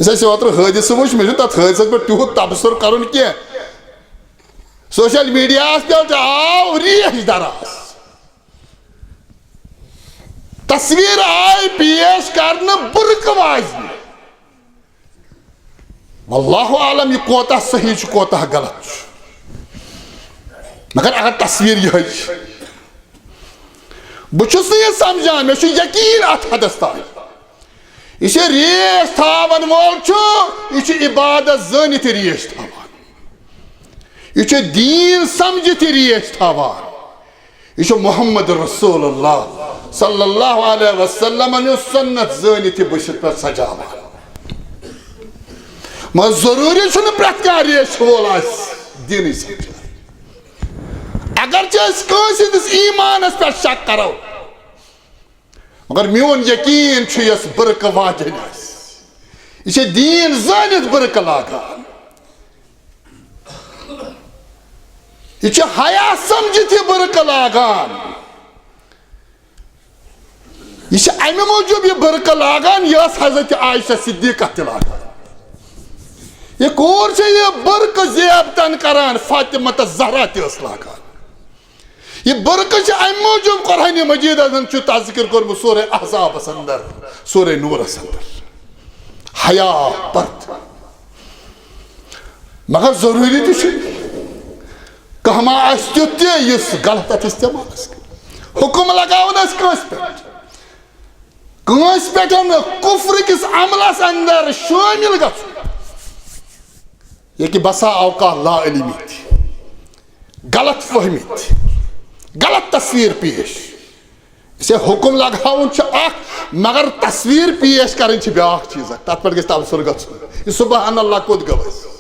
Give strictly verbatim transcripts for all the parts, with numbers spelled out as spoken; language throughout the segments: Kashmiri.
یُس اَسہِ اوترٕ حٲدثہٕ وٕچھ، مےٚ چھُنہٕ تَتھ حٲدثس پٮ۪ٹھ تیوٗت تبصُر کرُن کینٛہہ۔ سوشل میڈیاہس پٮ۪ٹھ آو ریش دراز۔ تصویر آیہِ پیش کرنہٕ برقعہٕ واجنہِ۔ واللہ عالم، یہِ کوتاہ صحیح چھُ، کوتاہ غلط چھُ۔ مگر اگر تصویر یِہے چھِ، بہٕ چھُس نہٕ یہِ سمجھان، مےٚ چھُ یقین اتھ حدس تام۔ یہِ چھُ ریش تھاون وول چھُ، یہِ چھُ عبادت زٲنِتھ ریش تھاوان۔ یہِ چھُ دیٖن سمجھِتھ ریش تھاوان۔ یہِ چھُ محمد رسول اللہ صلی اللہ علیہ وسلم یُس سنت زٲنِتھ یہِ بٔسِتھ پٮ۪ٹھ سجاوان۔ مگر ضروٗری چھُنہٕ پرٛٮ۪تھ کانٛہہ ریش وول آسہِ دیٖنٕے سمجھان۔ اگرچہِ أسۍ کٲنٛسہِ ہٕنٛدِس ایٖمانس پٮ۪ٹھ شک کرو، مگر میون یقین چھُ یۄس برقعہٕ واجیٚنۍ آسہِ، یہِ چھِ دیٖن زٲنِتھ برقعہٕ لاگان، یہِ چھِ حیا سمجھِتھ یہِ برقعہٕ لاگان، یہِ چھِ امہِ موٗجوٗب یہِ برقعہٕ لاگان، یہِ ٲس حضرت عائشہ صدیقہ تہِ لاگان۔ یہِ کوٗر چھےٚ یہِ برقعہٕ زیب تن کران، فاطمہ تہٕ زہرا تہِ ٲس لاگان۔ یہِ برقعہٕ چھِ امہِ موٗجوٗب قرآن مجیدس منٛز چھُ تذکر کوٚرمُت سورہ احزابس اندر، سورہ نورس اندر۔ حیا پرد۔ مگر ضروٗری تہِ چھُ کانٛہہ ما آسہِ تیُتھ تہِ یُس غلط اتھ استعمال آسہِ کران۔ حکم لگاوُن آسہِ کٲنٛسہِ پٮ۪ٹھ، کٲنٛسہِ پٮ۪ٹھ کفر کِس عملس اندر شٲمِل گژھُن۔ یہِ کہِ بسا اوقات لا علمی تہِ، غلط فہمی تہِ، غلط تصویر پیش۔ اسے حکم لگاوُن چھُ اکھ، مگر تصویر پیش کرٕنۍ چھِ بیٛاکھ چیٖز اکھ۔ تتھ پٮ۪ٹھ گژھِ تبصرٕ گژھُن۔ یہِ سبحان اللہ کوٚت گوٚو اَسہِ؟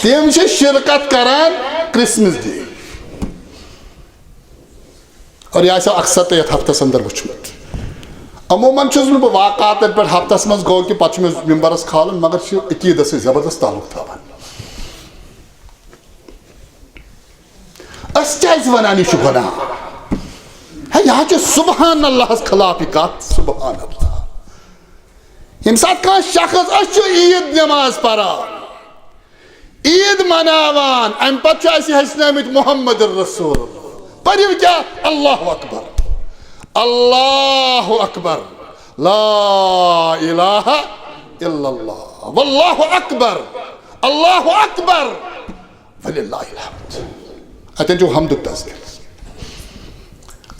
تِم چھِ شرکت کران کرسمس ڈے۔ اور یہِ آسیو اکثر تۄہہِ یتھ ہفتس اندر وٕچھمُت۔ عموماً چھُس نہٕ بہٕ واقعاتن پٮ۪ٹھ ہفتس منٛز گوٚو کہِ پتہٕ چھُ مےٚ ممبرس کھالُن، مگر چھُ عقیدس سۭتۍ زبردست تعلق تھاوان۔ أسۍ کیازِ ونان یہِ چھُ گۄناہ؟ ہے، یہِ حظ چھُ سبحان اللہس خلاف یہِ کتھ، سبحان اللہ۔ ییٚمہِ ساتہٕ کانٛہہ شخص، أسۍ چھِ عیٖد نٮ۪ماز پران، عیٖد مناوان، امہِ پتہٕ چھُ اَسہِ ہیٚچھنٲومٕتۍ محمد رسول اللہ۔ پٔرِو کیٛاہ؟ اللہ اکبر، اللہ اکبر، لا الہ الا اللہ، واللہ اکبر، اللہ اکبر، وللہ الحمد۔ اتٮ۪ن چھُ حمدُک تذکر۔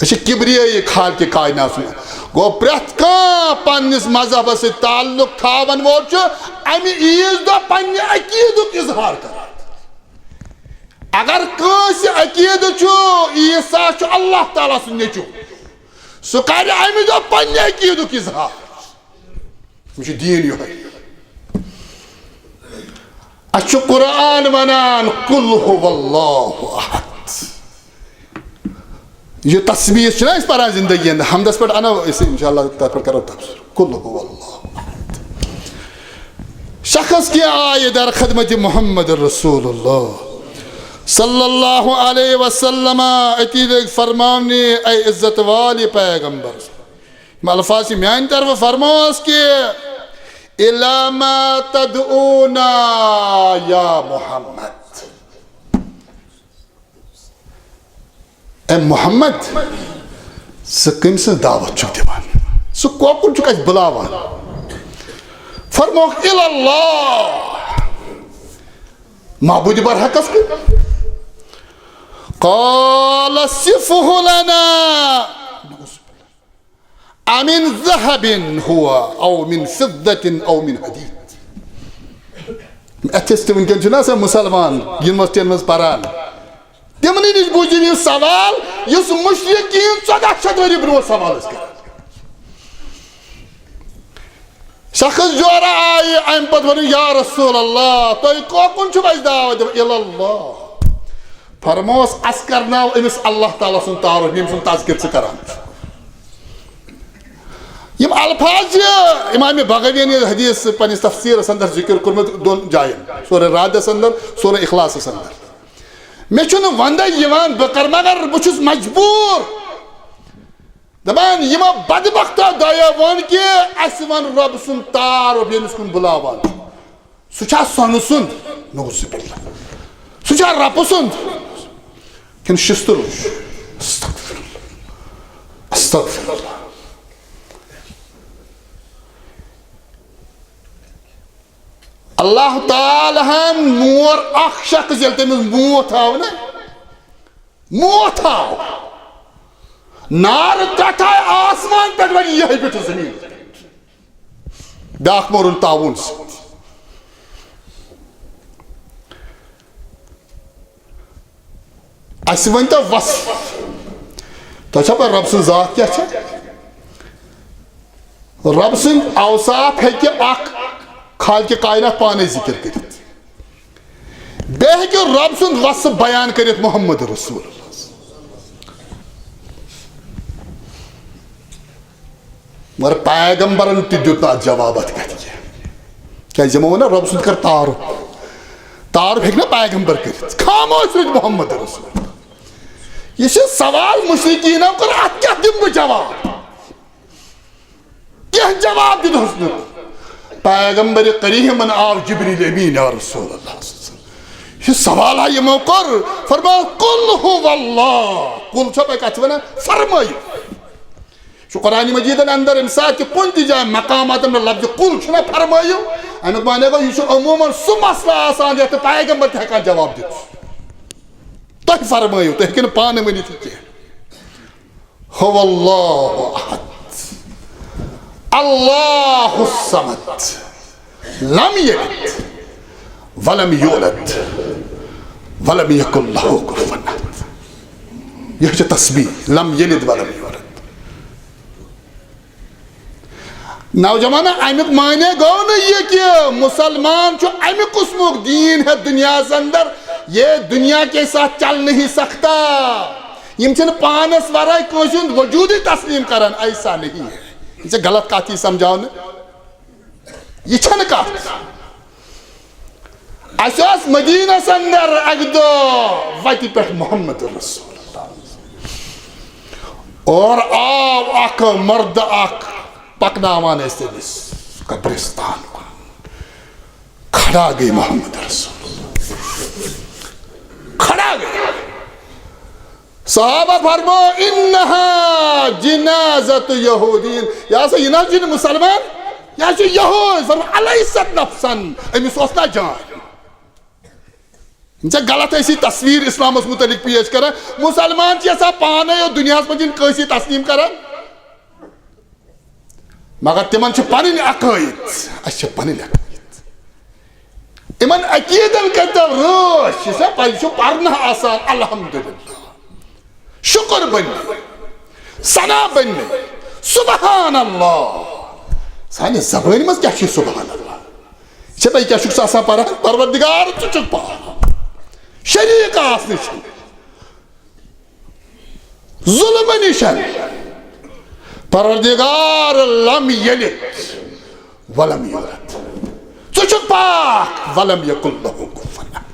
أسۍ چھِ کبریٲیی خالقِ کائنات سُنٛد۔ گوٚو پرٛٮ۪تھ کانٛہہ پننِس مذہبس سۭتۍ تعلق تھاوَن وول چھُ اَمہِ عیٖذ دۄہ پننہِ عقیٖدُک اظہار کران۔ اگر کٲنٛسہِ عقیٖدٕ چھُ عیسیٰ چھُ اللہ تعالیٰ سُنٛد نیٚچُو، سُہ کرِ اَمہِ دۄہ پننہِ عقیٖدُک اظہار۔ یہِ چھُ دیٖن یِہوٚے۔ اَسہِ چھُ قرآن وَنان، "قل هو اللہ احد۔" یہِ تسبیح چھِنہ أسۍ پَران زِندگی اندر، حمدَس پٮ۪ٹھ اَنو أسۍ اِنشاء اللہ، تَتھ پٮ۪ٹھ کَرو تَبصُرٕ۔ "قل هو اللہ احد۔" شخص کینٛہہ آیہِ در خدمت محمد رسول اللہ صلی اللہ علیہ وسلم، أتی لٔگۍ فرماونہِ، اے عزت والہِ پیغمبر۔ یِم الفاظ چھِ میانہِ طرفہٕ، فرموس کہِ، "الی ما تدعونا یا محمد؟" اے محمد، ژٕ کٔمۍ سٕنٛز دعوت چھُکھ دِوان؟ ژٕ کوکُن چھُکھ اَسہِ بُلاوان؟ فرموکھ، "الی اللہ"، معبوٗدِ برحقس کُن۔ قال، "صفه لنا"۔ امن ذهب هو او من فضة او من حديد۔ اتھ ٲسۍ تہِ وٕنکیٚن چھِنہ آسان مُسلمان یونیورسٹین منٛز پران، تِمنٕے نِش بوٗزِو یہِ سوال یُس مُشرِکیٖن ژۄداہ شیٚتھ ؤری برونٛہہ سوال ٲسۍ کران۔ شخص جورا آیہِ، امہِ پتہٕ ووٚنُن، "یا رسول اللہ، تُہۍ کوکُن چھِو اَسہِ دعوت دِوان؟" "الی اللہ۔" فرموس، "اَسہِ کرناو أمِس اللہ تعالیٰ سُنٛد تعارُف، ییٚمۍ سُنٛد تذکر ژٕ کران چھُکھ۔" یِم الفاظ چھِ امام بغویَن یہِ حدیث پننِس تفسیرس اندر ذکر کوٚرمُت دۄن جاین، سورہ رعدس اندر، سورہ اخلاصس اندر۔ مےٚ چھُنہٕ وندے یِوان، بہٕ کرٕ، مگر بہٕ چھُس مجبوٗر۔ دپان، یِمو بدبختو دۄیو ووٚن کہِ اسہِ ووٚن رۄب سُنٛد تعارُف، ییٚمِس کُن بُلاوان چھُ۔ سُہ چھا سۄنہٕ سُنٛد؟ نعوذ باللہ۔ سُہ چھا رۄبہٕ سُنٛد؟ کِنہٕ شِستُر؟ استغفر اللہ۔ استغفر اللہ۔ اللہ تعالیٰ ہن مور اکھ شخص، ییٚلہِ تٔمِس موت آو نا، موت آو، نار ترٛٹھ آے آسمان پٮ۪ٹھ، وۄنۍ یِہوٚے بیوٗٹھ زٔمیٖن۔ بیٛاکھ مورُن طاعوٗن سۭتۍ۔ اَسہِ ؤنۍ تو وصف، تۄہہِ چھا پَے رۄب سٕنٛز ذات کیٛاہ چھےٚ؟ رۄب سٕنٛدۍ اوصاف ہیٚکہِ اکھ خالقِ کائنات پانے ذکر کٔرِتھ۔ بیٚیہِ ہیٚکہِ رۄب سُنٛد وصف بیان کٔرِتھ محمد رسول اللہ۔ مگر پیغمبرن تہِ دیُت نہٕ اتھ جواب اتھ کتھِ کینٛہہ۔ کیازِ یِمو ووٚن نا رۄب سُنٛد کر تعارُف۔ تعارُف ہیٚکہِ نا پیغمبر کٔرِتھ؟ خاموش روٗدۍ محمد رسول۔ یہِ چھُ سوال مشرکیٖنو کوٚر، اتھ کیٛاہ دِمہٕ بہٕ جواب؟ کینٛہہ جواب دِنَس نہٕ۔ پیغمبر کریٖمن آو جبریل امین، یا رسول اللہ صلی اللہ علیہ وسلم۔ یہِ سوال آ یِمو کوٚر، فرماو، "قل هو اللہ"۔ قل چھا تۄہہِ کتھ چھِ ونان؟ فرمٲیِو۔ چھُ قرآن مجیدن اندر امہِ ساتہٕ تہِ کُنہِ تہِ جایہِ مقاماتن منٛز لفظ قل چھُنہ فرمٲیِو، امیُک معنی گوٚو یہِ چھُ عموماً سُہ مسلہٕ آسان یتھ نہٕ پیغمبر تہِ ہٮ۪کان جواب دِتھ۔ تۄہہِ فرمٲیِو، تُہۍ ہیٚکِو نہٕ پانہٕ ؤنِتھ یہِ کینٛہہ۔ هو اللہ احد، اللہ الصمد، لم یلد ولم یولد ولم یکن لہ کفوا احد۔ یہِ چھِ تسبیح، لم یلد ولم یولد۔ نوجوانو، امیُک معنی گوٚو نہٕ یہِ کہِ مسلمان چھُ امہِ قٕسمُک دیٖن ہٮ۪تھ دُنیاہس اندر، یہ دنیا کے ساتھ چل نہیں سکتا۔ یِم چھِنہٕ پانس ورٲے کٲنٛسہِ ہُنٛد وجوٗدٕے تسلیم کران، ایسا نہیں ہے۔ یہِ چھےٚ غلط کتھ یی سمجھاونہٕ، یہِ چھَنہٕ کتھ۔ اسہِ اوس مدینس اندر اکہِ دۄہ وتہِ پٮ۪ٹھ محمد رسول اللہ، اور آو اکھ مرد اکھ پکناوان ٲسۍ تٔمِس قبرستان کُن۔ کھڑا گٔے محمد رسول اللہ، کھڑا گٔے۔ صحابہ فرمو، "انہا جنازت یہودین"، یا سا یہِ نہ چھُنہٕ مسلمان، یہِ چھُ یہود۔ فرمو، "الیست نفسا"، أمِس اوس نہ جان۔ ژےٚ غلط ٲسی تصویر اسلامس متعلق پیش کران۔ مسلمان چھِ یژھان پانے یوت دنیاہس منٛز یِن کٲنٛسی تسلیم کران۔ مگر تِمن چھِ پنٕنۍ عقٲیِد، اَسہِ چھِ پنٕنۍ عقٲیِد۔ یِمن عقیٖدن کٔرۍتو رٲچھ، یہِ چھا پَے، یہِ چھُ پرنہٕ آسان، الحمدللہ، شُکر بنہِ، ثنا بنہِ، سبحان اللہ۔ سانہِ زبٲنۍ منٛز کیٛاہ چھُ یہِ سبحان اللہ؟ یہِ چھا پَے کیٛاہ چھُکھ ژٕ آسان پران؟ پروردگار، ژٕ چھُکھ پاک، شریٖک آسنہٕ چھُنہٕ۔ ظلم نِشن۔ پروردگار لم یلد ولم یولد۔ ژٕ چھُکھ پاک، ولم یکن لہ کفوا احد۔